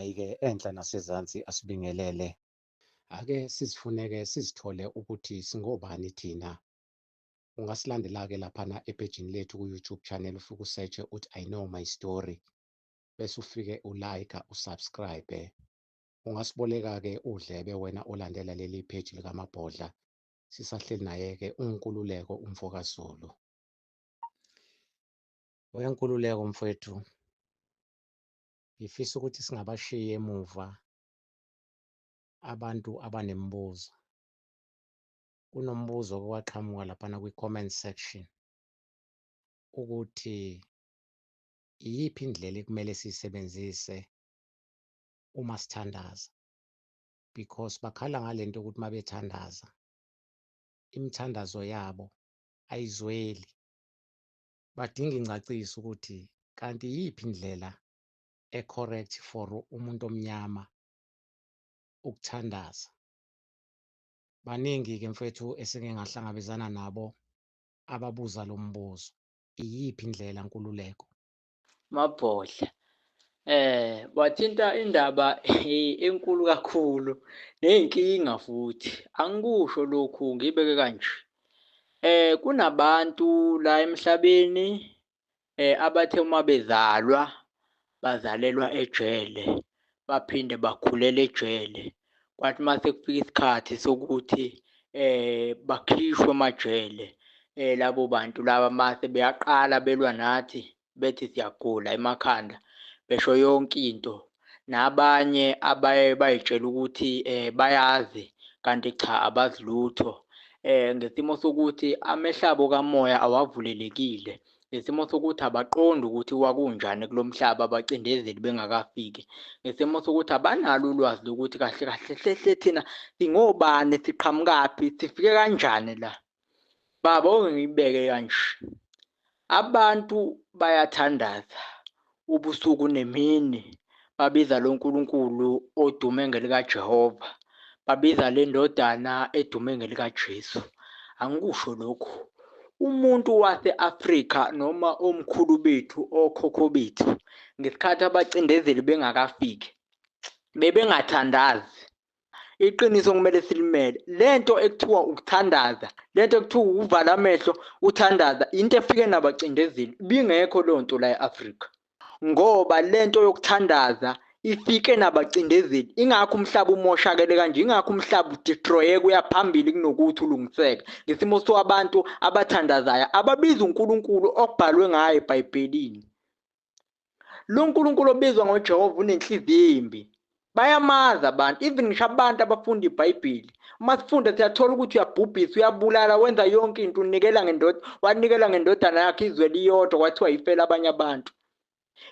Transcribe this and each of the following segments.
Hhayi-ke enhla nasezansi asibingelele. Ake sizifuneke sizithole ukuthi singobani thina. Ungasilandela-ke laphana ephejini lethu ku-YouTube channel, ufike u-search-e uthi "I Know My Story", bese ufike u-like, u-subscribe. Ungasiboleka-ke udlebe wena olandela leli page likaMabhodla. Sisahleli naye-ke uNkululeko umfokaZulu. WeNkululeko mfowethu, ngifisa ukuthi singabashiyi emuva abantu abanemibuzo. Kunombuzo owaqhamuka laphana kwi-comment section ukuthi iyiphi indlela ekumele siyisebenzise uma sithandaza, because bakhala ngalento ukuthi uma bethandaza imithandazo yabo ayizweli. Badinga ingcaciso ukuthi kanti iyiphi indlela e-correct for umuntu omnyama ukuthandaza. Baningi-ke mfethu eseke ngahlangabezana nabo ababuza lo mbuzo, iyiphi indlela, Nkululeko? Mabhodla, wathinta indaba enkulu kakhulu neyinkinga futhi. Angikusho lokhu, ngibeke kanje. Kunabantu la emhlabeni abathe uma bezalwa bazalelwa ejele, baphinde bakhulela ejele. Kwathi uma sekufika isikhathi sokuthi bakhishwe emajele, labo bantu laba mase beyaqala belwa nathi, bethi siyagula emakhanda, besho yonke into. Nabanye abaye bay'tshela ukuthi bayazi, kanti cha, abazi lutho. Ngesimo sokuthi amehlo abo kamoya awavulelekile, ngesimo sokuthi abaqondi ukuthi kwakunjani kulo mhlaba abacindezeli bengakafiki, ngesimo sokuthi abanalo ulwazi lokuthi kahle kahle hle hle thina singobani, siqhamukaphi, sifike kanjani la. Baba, ake ngiyibeke kanje, abantu bayathandaza ubusuku nemini, babiza lo Nkulunkulu odume ngelikaJehova, babiza le ndodana edume ngelikaJesu. Angikusho lokhu, umuntu wase-Afrika noma omkhulu bethu, okhokho bethu, ngesikhathi abacindezeli bengakafiki, bebengathandazi. Iqiniso kumele silimele. Lento ekuthiwa ukuthandaza, lento ekuthiwa ukuvala amehlo uthandaza, into efike nabacindezeli, ibingekho leyo nto la e-Afrika. Ngoba lento yokuthandaza ifike nabacindezeli, ingakho umhlaba umoshakele kanje, ingakho umhlaba udestroyeka uya phambili kunokuthi ulungiseke. Ngesimo sabantu abathandazayo, ababiza uNkulunkulu okubhalwe ngaye eBhayibhelini. Lo Nkulunkulu obizwa ngoJehova unenhliziyo embi. Bayamazi abantu, even ngisho abantu abafunda iBhayibheli. Uma sifunda siyathola ukuthi uyabhubhisa, uyabulala, wenza yonke into, unikela ngendoda, wanikela ngendodana yakhe izwe liyodwa kwathiwa ifela abanye abantu.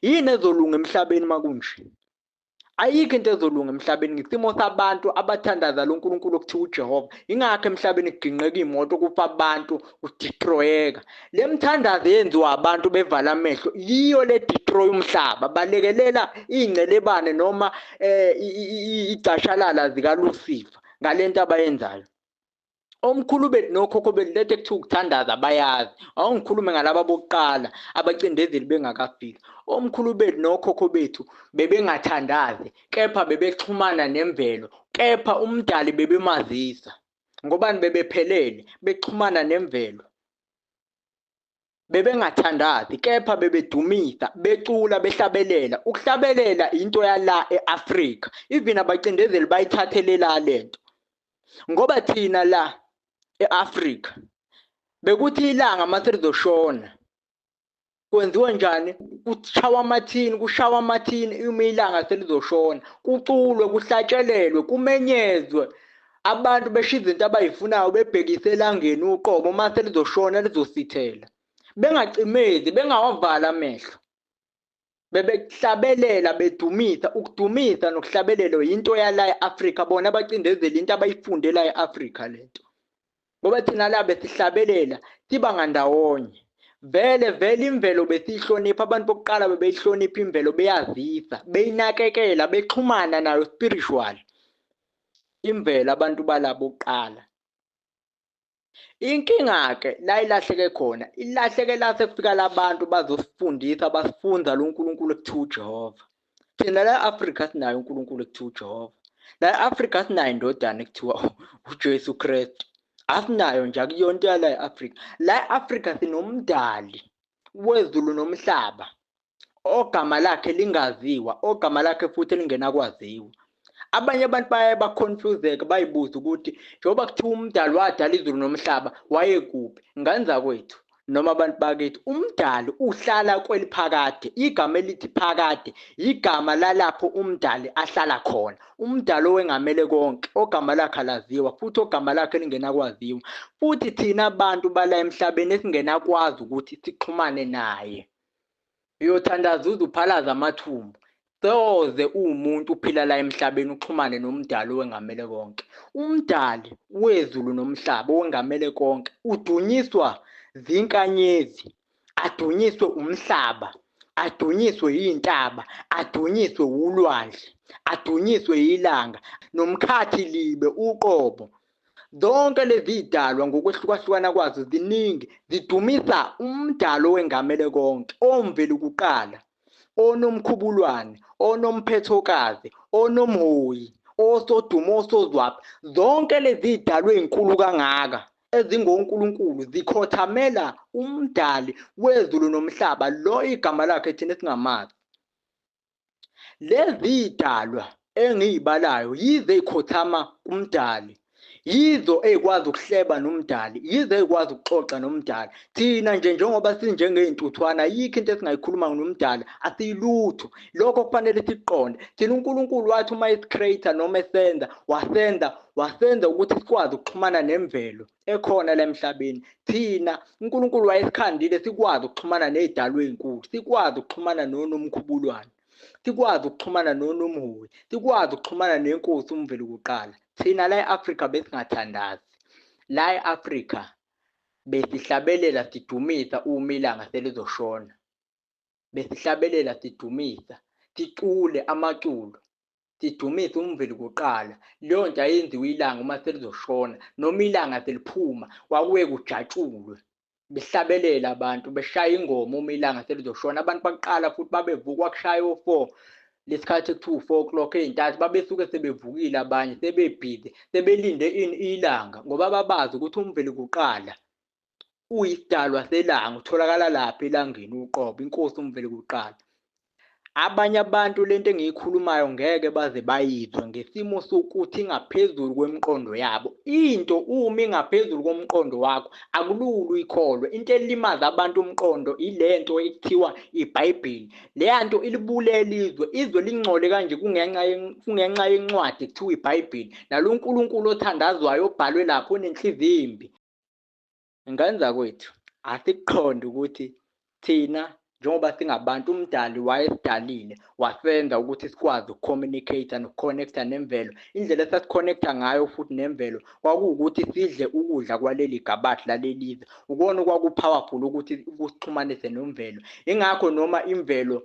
Yini ezolunga emhlabeni uma kunje? Ayikho into ezolunga emhlabeni ngesimo sabantu abathandaza lo Nkulunkulu okuthiwa uJehova. Ingakho emhlabeni kuginqeka iy'moto, kufa abantu, kudestroyeka. Le mthandazo eyenziwa abantu bevala amehlo yiyo le destroy umhlaba. Balekelela iy'ngcelebane noma igcashalala zikaLucifer ngale nto abayenzayo. Omkhulu bethu nokhokho bethu lento ekuthiwa ukuthandaza bayazi. Awungikhulume ngalaba bokuqala abacindezeli bengakafiki. Omkhulu bethu nokhokho bethu bebengathandazi, kepha bebexhumana nemvelo, kepha umdali bebemazisa. Ngobani? Bebephelele, bexhumana nemvelo. Bebengathandazi, kepha bebedumisa, becula, behlabelela. Ukuhlabelela into yala e-Afrika. Even abacindezeli bayithathele la lento. Ngoba thina la e-Afrika bekuthi ilanga mase lizoshona kwenziwa njani? Kushawa amathini, kushawa amathini uma ilanga selizoshona, kuculwe, kuhlatshelelwe, kumenyezwe, abantu besho izinto abayifunayo bebhekise elangeni uqobo, uma selizoshona lizosithela, bengacimezi, bengawavala amehlo, bebekuhlabelela, bedumisa. Ukudumisa nokuhlabelelo yinto yala e-Afrika. Bona abacindezeli into abayifunde la e-Afrika lento, ngoba thina la besihlabelela siba ngandawonye. Vele vele imvelo besiyihlonipha. Abantu bokuqala bebeyihlonipha imvelo, beyazisa, beyinakekela, bexhumana nayo spiritual imvelo, abantu balabo kuqala. Inkinga-ke la ilahleke khona, ilahleke la sekufika labantu bazosifundisa, basifunza lo Nkulunkulu ekuthiwa uJehova. Thina la e-Afrika sinayo uNkulunkulu ekuthiwa uJehova. La e-Afrika sinayo indodana ekuthiwa uJesu Kristu. Asinayo nje, akuyona into yala e-Afrika. La e-Afrika sinomdali wezulu nomhlaba ogama lakhe lingaziwa, ogama lakhe futhi elingenakwaziwa. Abanye abantu baye baconfuseke, bayibuze ukuthi njengoba kuthiwa umdali wadala izulu nomhlaba wayekuphi? Ngane zakwethu noma abantu bakithi, umdali uhlala kweliphakade. Igama elithi phakade igama lalapho umdali ahlala khona. Umdali owengamele konke, ogama lakhe alaziwa futhi ogama lakhe lingenakwaziwa. Futhi thina abantu bala emhlabeni esingenakwazi ukuthi sixhumane naye. Uyothandaza uze uphalaze amathumbu, soze uwumuntu uphila la emhlabeni uxhumane nomdali owengamele konke. Umdali wezulu nomhlaba owengamele konke udunyiswa zinkanyezi, adunyiswe umhlaba, adunyiswe iy'ntaba, adunyiswe ulwandle, adunyiswe ilanga nomkhathi libe uqobo. Zonke lezi zidalwa ngokwehlukahlukana kwazo ziningi, zidumisa umdali owengamele konke, omveli kuqala, onomkhubulwane, onomphethokazi, onomhoyi, osodumo, osozwaphi. Zonke lezi zidalwa ey'nkulu kangaka ezingonkulunkulu zikhothamela umdali wezulu nomhlaba, lo igama lakhe thina singamazi. Lezi zidalwa engiyibalayo yize ey'khothama kumdali, yizo ey'kwazi ukuhleba nomdali, yizo ey'kwazi ukuxoxa nomdali. Thina nje njengoba sinjengey'ntuthwana, ayikho into esingayikhuluma nomdali, asiyilutho. Lokho kufanele sikuqonde. Thina uNkulunkulu wathi uma esi-create-a noma esenza, wasenza ukuthi sikwazi ukuxhumana nemvelo ekhona la emhlabeni. Thina uNkulunkulu wayesikhandile sikwazi ukuxhumana ney'dalwa ey'nkulu, sikwazi ukuxhumana nonomkhubulwane, sikwazi ukuxhumana nonomhoyi, sikwazi ukuxhumana nenkosi umveli kuqala. Thina la e-Afrika besingathandazi. La e-Afrika besihlabelela sidumisa uma ilanga selizoshona. Besihlabelela sidumisa, sicule amaculo, sidumise umveli kuqala. Leyo nto ayenziwa ilanga uma selizoshona noma ilanga seliphuma, kwakuye kujatshulwe. Behlabelela abantu, beshaya ingoma uma ilanga selizoshona. Abantu baqala futhi babevuka, kwakushaya o-4 lesikhathi ekuthiwa u-4 o'clock ey'ntathu, babesuke sebevukile abanye, sebebhizi, sebelinde ini ilanga, ngoba babazi ukuthi umveli kuqala uyisidalwa selanga, utholakala lapha elangeni uqobo, inkosi umveli kuqala. Abanye abantu lento engiyikhulumayo ngeke baze bayizwe ngesimo sokuthi ingaphezulu kwemiqondo yabo. Into uma ingaphezulu komqondo wakho akulula uyikholwe. Into elimaza abantu umqondo ilento ekuthiwa iBhayibheli. Leya nto ilibulela izwe, izwe lingcole kanje kungenxa yencwadi ekuthiwa iBhayibheli. Nalo uNkulunkulu othandazwayo obhalwe lapho onenhliziyo imbi. Ngane zakwethu, asikuqonde ukuthi thina njengoba singabantu umdali wayesidalile wasenza ukuthi sikwazi ukucommunicate nokuconnecta nemvelo. Indlela esasiconnecta ngayo futhi nemvelo kwakuwukuthi sidle ukudla kwaleli gabathi laleli zwe, ukona okwaku-powerful ukuthi kusixhumanise nemvelo. Ingakho noma imvelo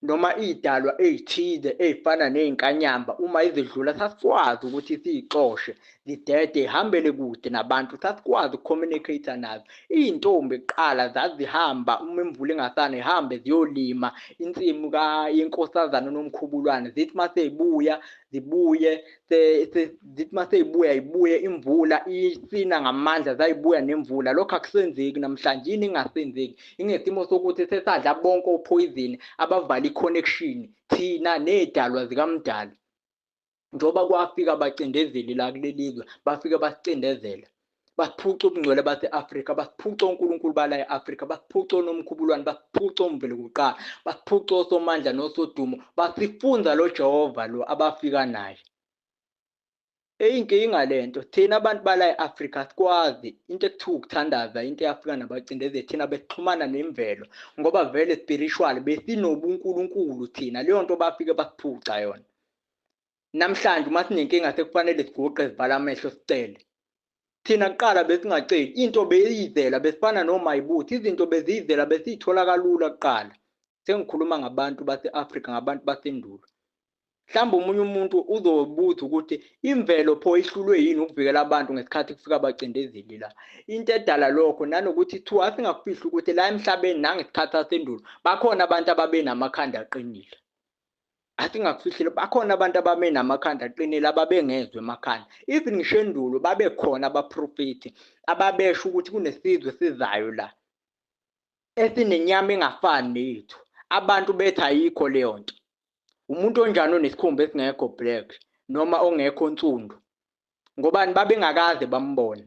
noma iy'dalwa ey'thize ey'fana ney'nkanyamba uma izidlula sasikwazi ukuthi siy'xoshe zidede ihambele kude nabantu, sasikwazi ukucommunicate nazo. Iy'ntombi kuqala zazihamba uma imvula ingasani zihambe ziyolima insimu yenkosazana uNomkhubulwane, zithi uma sey'buya zibuye zithi uma sey'buya ibuye imvula isina ngamandla, zayibuya nemvula. Lokho akusenzeki namhlanje. Yini ingasenzeki? Ingesimo sokuthi sesadla bonke ophoyizini abavala i-connection thina ney'dalwa zikamdali. Njengoba kwafika abacindezeli la kuleli zwe, bafike basicindezela, basiphuca ubungcwele base-Afrika, basiphuca onkulunkulu bala e-Afrika, basiphuca onomkhubulwane, basiphuca omveli kuqala, basiphuca osomandla nosodumo, basifunza lo Jehova lo abafika naye. Eyinkinga lento, thina abantu bala e-Afrika sikwazi into ekuthiwa ukuthandaza, into eyafika nabacindezeli. Thina besixhumana nemvelo ngoba vele spiritual besinobunkulunkulu thina, leyo nto bafike basiphuca yona. Namhlanje uma sinenkinga sekufanele siguqe sivale amehlo sicele. Thina kuqala besingaceli, into beyizela, besifana nomayibuthi, izinto beziyizela besiyithola kalula kuqala. Sengikhuluma ngabantu base-Afrika, ngabantu basendulo. Mhlawumbe omunye umuntu uzobuza ukuthi imvelo pho ihlulwe yini ukuvikela abantu ngesikhathi kufika abacindezeli la. Into edala lokho nanokuthi thiwa asingakufihli ukuthi la emhlabeni nangesikhathi sasendulo bakhona abantu ababenamakhanda aqinile. Asingakufihlile, bakhona abantu abame namakhanda aqinile ababengezwa emakhanda. Even ngisho endulo babekhona abaprofethi ababesho ukuthi kunesizwe esizayo la esinenyama engafani neyethu. Abantu bethi ayikho leyo nto. Umuntu onjani onesikhumba esingekho black noma ongekho nsundu? Ngobani? Babengakaze bambone.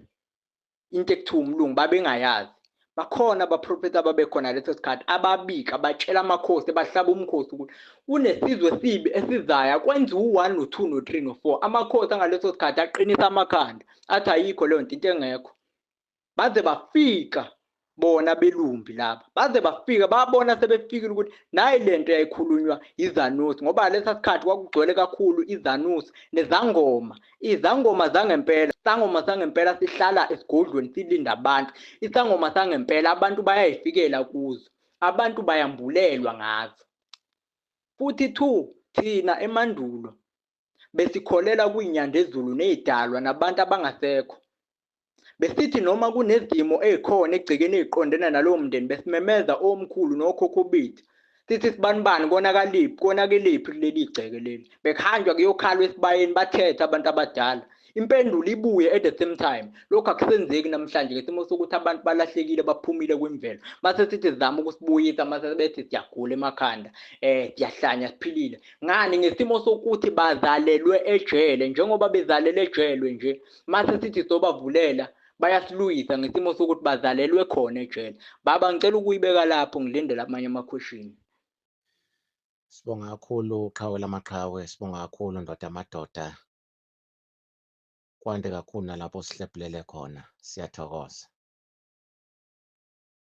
Into ekuthiwa umlungu babengayazi. Bakhona abaprofethi ababekhona leso sikhathi ababika batshela amakhosi bahlaba umkhosi ukuthi kunesizwe esibi esizayo, kwenziwa u-1 no-2 no-3 no-4. Amakhosi angaleso sikhathi aqinisa amakhanda athi ayikho leyo nto, into engekho. Baze bafika bona belumbi laba, baze bafika babona sebefikile ukuthi nayi lento yayikhulunywa izanusi, ngoba lesa sikhathi kwakugcwele kakhulu izanusi nezangoma. Izangoma zangempela, isangoma sangempela sihlala esigodlweni silinda abantu. Isangoma sangempela abantu bayayifikela kuzo, abantu bayambulelwa ngazo. Futhi two, thina emandulo besikholelwa kwinyandezulu nezidalwa nabantu abangasekho. Besithi noma kunezimo ey'khona egcekeni ey'qondene nalowo mndeni, besimemeza omkhulu nokhokho bethu. Sithi sibanibani konakaliphi, konakelephi kuleli gceke leli. Bekuhanjwa kuyokhalwa esibayeni, bathethe abantu abadala. Impendulo ibuye at the same time. Lokhu akusenzeki namhlanje ngesimo sokuthi abantu balahlekile, baphumile kwimvelo. Mase sithi sizama ukusibuyisa, mase bethi siyagula emakhanda, siyahlanya, siphilile. Ngani? Ngesimo sokuthi bazalelwe ejele, njengoba bezalelwe ejele nje, mase sithi sobavulela bayasilwisa ngesimo sokuthi bazalelwe khona ejele. Baba, ngicela ukuyibeka lapho, ngilindele amanye ama-question. Sibonga kakhulu qhawe lamaqhawe, sibonga kakhulu ndoda amadoda. Kwande kakhulu nalapho sihlephulele khona. Siyathokoza.